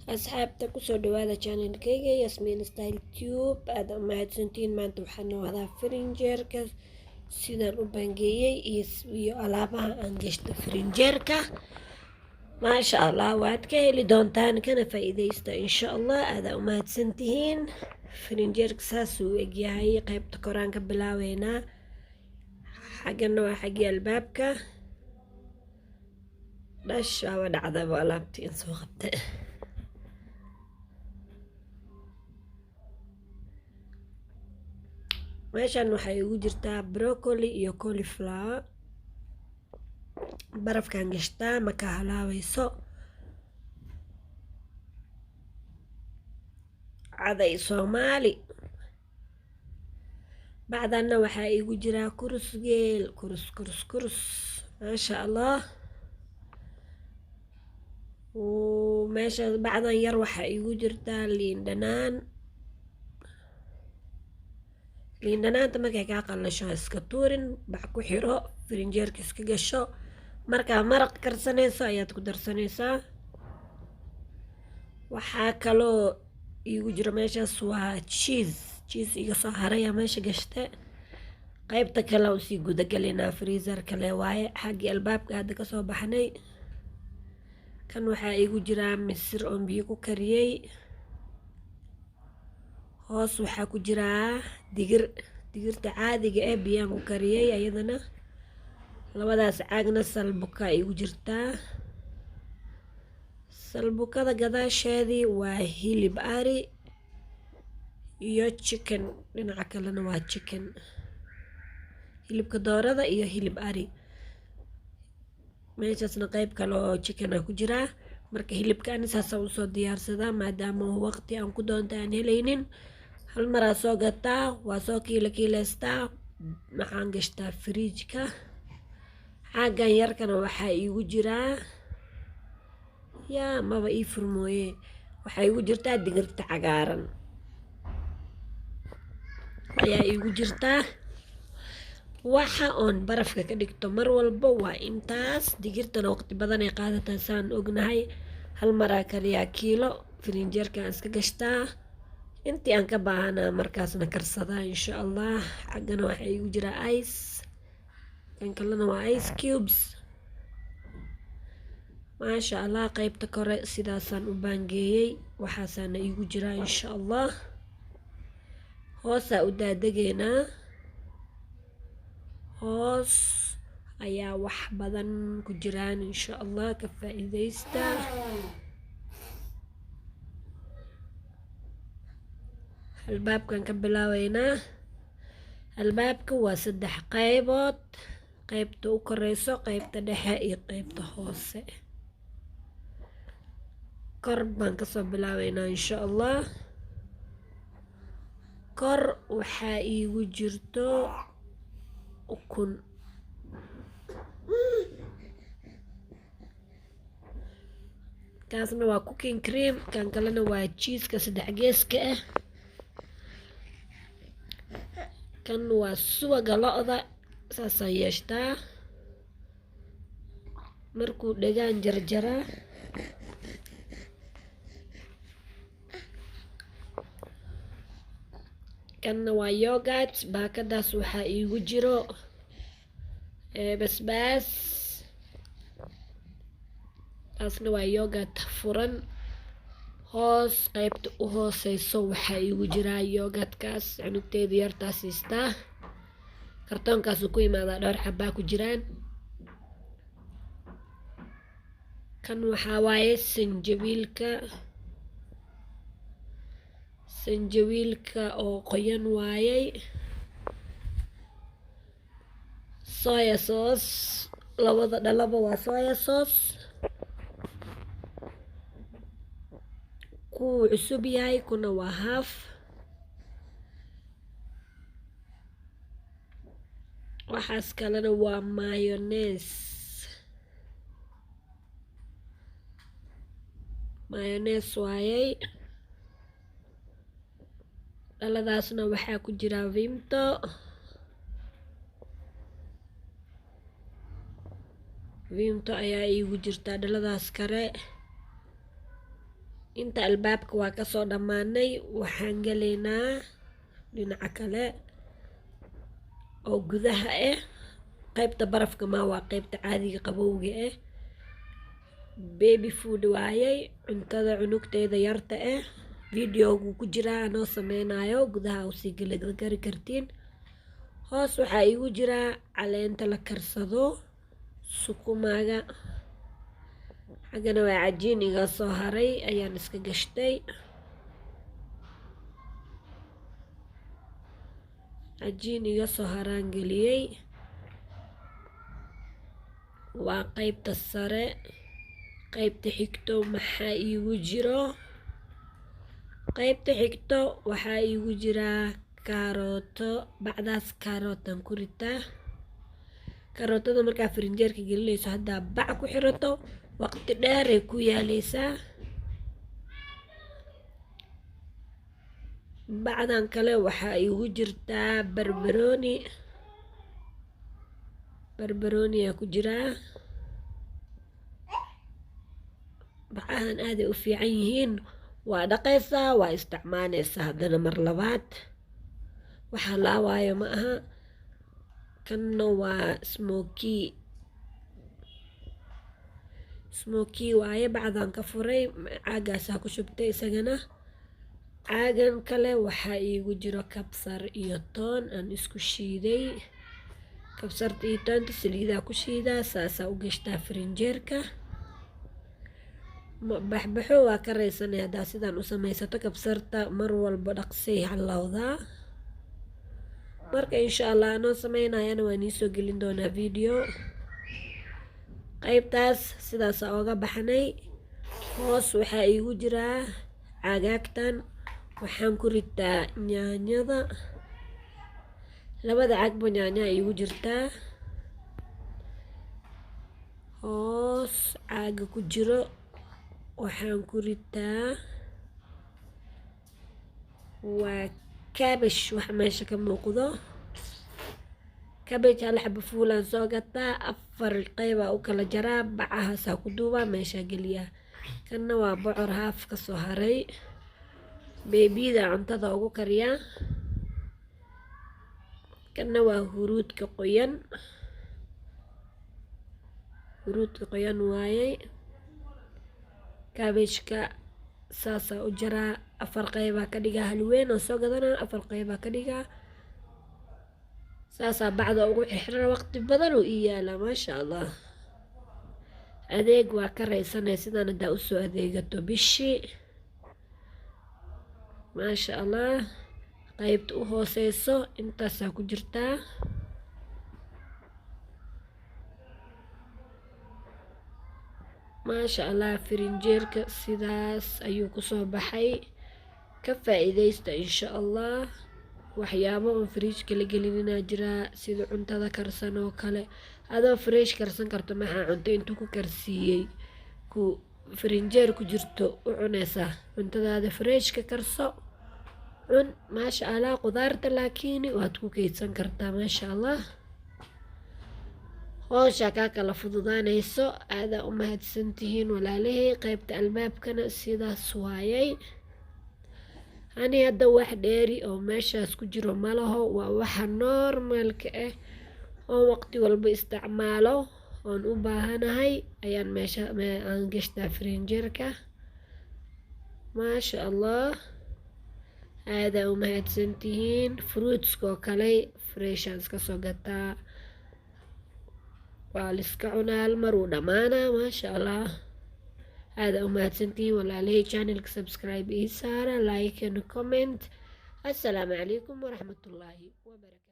Asxaabta, kusoo dhawaada channelkayga Yasmiin Style Tube. Aad u mahadsantihiin. Maanta waxaan noo wadaa firinjeerka sidaan u bangeeyey iyo alaabaha aan gashto firinjeerka. Maasha Allah, waad ka heli doontaan, kana faa'iidaysta insha Allah. Aadaa u mahadsantihiin. Firinjeerka saasuu egyahay. Qaybta koraan ka bilaabeynaa. Xaggana waa xaggii albaabka. Dhash, waaba dhacdaba alaabtii in soo qabta. Meeshan waxay igu jirtaa broccoli iyo cauliflower. Barafkan gashtaa, ma ka halaaweyso. Caday Soomaali. Bacdanna waxaa igu jiraa kurus geel, kurus, kurus, kurus, maasha Allah. Meesha bacdan yar waxaa igu jirtaa liin dhanaan. Liin dhanaanta markay kaa qallasho, ha iska tuurin, bac ku xiro, firinjeerka iska gasho. Markaa maraq karsanayso ayaad ku darsanaysaa. Waxaa kaloo iigu jiro meeshaas waa cheese. Cheese iga soo haraya meesha gashte. Qaybta kale usii gudagalaynaa, freezer kale waaye, xaggii albaabka hadda kasoo baxnay. Kan waxaa iigu jiraa misir oon biyo ku kariyey. Hoos waxaa ku jiraa digir, digirta caadiga eh, biyaan ku kariyey ayadana. Labadaas caagna salbuka igu jirtaa. Salbukada gadaasheedii waa hilib ari iyo chicken. Dhinaca kalena waa chicken, hilibka doorada iyo hilib ari. Meeshaasna qayb kale oo chicken ah ku jiraa. Marka hilibka ani saasaan usoo diyaarsadaa, maadaama waqti aan ku doonta aan helaynin. Hal maraa soo gataa, waa soo kiilo kiileystaa, maxaan gashtaa fridge-ka. Caaggan yarkana waxaa iigu jiraa, yaa maba ii furmooye, waxaa iigu jirtaa digirta cagaaran ayaa iigu jirtaa. Waxa oon barafka ka dhigto mar walba waa intaas. Digirtana waqti badan ay qaadataa, saan ognahay. Hal maraa kaliyaa kiilo, firinjeerkaan iska gashtaa, intii aan ka baahanaa markaasna karsadaa insha Allah. Xaggana waxaa iigu jira ice, kan kalena waa ice cubes. Maasha Allah, qaybta kore sidaasaan u baangeeyey, waxaasaana iigu jiraa insha Allah. Hoosaa u daadegeynaa. Hoos ayaa wax badan ku jiraan insha Allah, ka faa'iidaysta. Albaabkan ka bilaabeynaa. Albaabka waa saddex qaybood: qaybta u koreyso, qaybta dhexe iyo qaybta hoose. Kor baan kasoo bilaabeynaa insha Allah. Kor waxaa iigu jirto ukun. Kaasna waa cooking cream, kan kalena waa cheeseka saddex geeska ah. Kan waa subaga lo'da. Saasaan yeeshtaa, markuu dhegaan jarjaraa. Kanna waa yogurt. Baakadaas waxaa iigu jiro basbaas. Taasna waa yogurt furan. Hoos, qaybta u hooseyso, waxaa iigu jiraa yogurtkaas cunugteeda yartaa siistaa. Kartoonkaasuu ku imaadaa, dhowr xabaa ku jiraan. Kan waxaa waaye sanjabiilka, sanjabiilka oo qoyan waayey. Soya sauce, labada dhalaba waa soya sauce, kuwuu cusub yahay, kuna waa half. Waxaas kalena waa mayonnaise, mayonnaise waayey. Dhaladaasna waxaa ku jira Vimto. Vimto ayaa iigu jirtaa dhaladaas kale. Inta albaabka waa kasoo dhammaanay, waxaan galaynaa dhinaca kale oo gudaha ah. Qaybta barafka ma waa qaybta caadiga qabowga ah. Baby food waayay, cuntada cunugteeda yarta ah. Videogu ku jiraa anoo sameynayo, gudaha usii gari kartiin. Hoos waxaa igu jiraa caleenta la karsado, sukumaga. Xaggana waa cajiin iga soo haray ayaan iska gashtay. Cajiin iga soo haraan geliyey. Waa qaybta sare. Qaybta xigto maxaa iigu jiro? Qaybta xigto waxaa iigu jiraa kaarooto. Bacdaas kaarootan ku ritaa. Karootada markaa firinjeerka gelinayso, haddaa bac ku xirato, waqti dheer ay ku yaaleysaa. Bacdan kale waxaa iigu jirtaa barbarooni. Barbarooni ayaa ku jiraa. Bacahan aaday u fiican yihiin, waa dhaqaysaa, waa isticmaaleysaa haddana mar labaad, waxaa laawaayo ma aha. Kanna waa smoky, smoky waaye. Bacdan ka furay, caagaasaa ku shubtay isagana. Caagan kale waxaa iigu jiro kabsar iyo toon aan isku shiiday. Kabsarta iyo toonta saliidaa ku shiidaa, saasaa u gashtaa firinjeerka. Baxbaxo waa ka raysanay haddaa sidaan u samaysato. Kabsarta mar walba dhaqsay halowdaa. Marka insha Allah anoo sameynayana waan iisoo gelin doonaa video. Qaybtaas sidaasa ooga baxnay. Hoos waxaa iigu jiraa cagaagtan, waxaan ku ritaa yaanyada. Labada caagba yaanya iigu jirtaa. Hoos caaga ku jiro waxaan ku ritaa waa cabbage. Waxa meesha ka muuqdo cabbage, hal xabo fuulaan soo gataa, 4 qeybaa u kala jaraa, bacahaasaa ku duubaa, meeshaa geliyaa. Kanna waa bocor haaf ka soo haray, beebiyada cuntada ugu kariyaa. Kanna waa huruudka qoyan, huruudka qoyan waayey. Cabbage-ka saasaa u jaraa, 4 qeybaa ka dhigaa, hal weyn oo soo gadanaa 4 qeybaa ka dhigaa, saasaa bacda ugu xirxiran. Waqti badan uu ii yaalaa, maasha Allah. Adeeg waa ka raysanay sidaan haddaa usoo adeegato bishii, maasha Allah. Qaybta u hooseyso intaasaa ku jirtaa. Maasha Allah, firinjeerka sidaas ayuu kusoo baxay. Ka faa'iidaysta insha Allah. Waxyaabo oon firiijka la gelinina jiraa, sida cuntada karsan oo kale. Adoo fresh karsan karto, maxaa cunto intuu ku karsiiyey ku firinjeer ku jirto u cunaysaa? Cuntadaada fresh ka karso, cun, maasha Allah. Qudaarta laakiin waad ku kaydsan kartaa, maasha Allah. Howsha kaa kala fududaanayso. Aadaa u mahadsantihiin walaalahey. Qaybta albaabkana sidaas waayay. Ani hadda wax dheeri oo meeshaas ku jiro malaho, waa waxa normalka ah oo waqti walba isticmaalo oon u baahanahay ayaan meesha aan gashtaa firinjeerka, maasha Allah. Aadaa u mahadsantihiin. Fruitska oo kale freshaan iska soo gataa, waa liska cunaa, hal mar uu dhammaanaa, maasha Allah. Aada u mahadsantihiin walaalahey. Channelka subscribe ii saara, like and comment. Assalaamu calaykum waraxmatullaahi wabarakatu.